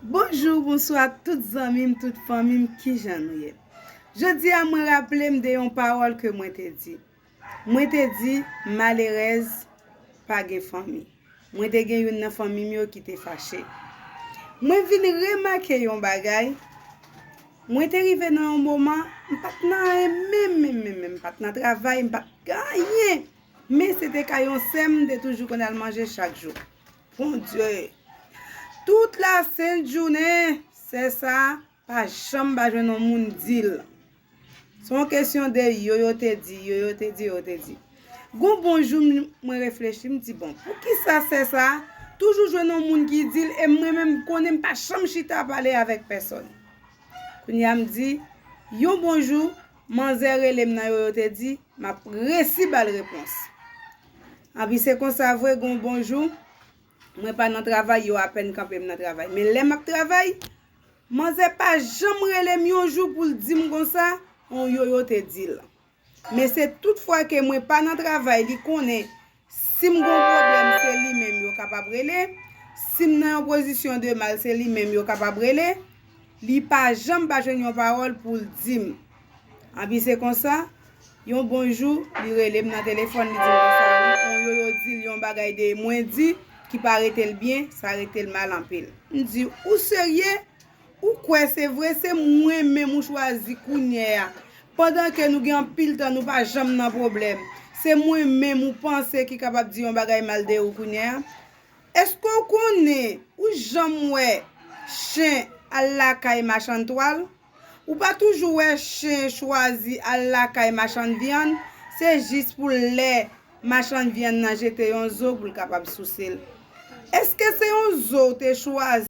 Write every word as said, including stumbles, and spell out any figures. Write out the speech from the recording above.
Bonjou, bonswa tout zanmi m, tout fanmi m, kijan nou ye? Jodi a mwen raple m de yon pawòl ke mwen te di. Mwen te di, malerèz pa gen fanmi. Mwen te gen youn nan fanmi m yo ki te fache. Mwen vin remake yon bagay. Mwen te rive nan yon moman, m pa t nan anyen menm, menm, menm, menm. M pa t nan travay, m pa t gen anyen. Men se te ka yon sè m, m te toujou konn al manje chak jou. Bondye! Tout la sent jounen, sè sa a pa janm pa jwenn yon moun di l. Se yon kesyon de yo, yo te di, yo, yo te di, yo te di. Gon bon jou, m- mwen reflechi, m di, bon, poukisa sè sa a toujou jwenn yon moun ki di l, e mwen menm, m konnen m pa janm chita pale avèk pèsòn? Kounye a, m di, yon bon jou, manzè rele m nan yo, yo te di, m ap resi ba l repons. Anpi se konsa vre, gon bon jou, mwen pa nan travay, yo apèn kanpe m nan travay. Men lè m ap travay, manzè pa janm rele m yon jou pou l di m konsa, yon yo, yo te di l. Men se tout fwa ke mwen pa nan travay, li konnen si m gon pwoblèm, se li menm yo kapab rele. Si m nan yon pozisyon de mal, se li menm yo kapab rele. Li pa janm pa jwenn yon pawòl pou l di m. Anpi se konsa, yon bon jou, li rele m nan telefòn, li di m konsa, wi, yon yo, yo di l yon bagay de mwen di ki pa rete l byen, sa rete l mal anpil. M di, ou serye? Ou kwè se vre, se mwen menm ou chwazi kounye a. Pandan ke nou gen anpil tan, nou pa janm nan pwoblèm. Se mwen menm ou panse ki kapab di yon bagay mal de ou kounye a? Èske w konnen, ou janm wè chen al lakay machann twal? Ou pa toujou wè chen chwazi al lakay machann vyann? Se jis pou lè machann vyann nan jete yon zo pou l kapab souse l. Èske se yon zo w te chwazi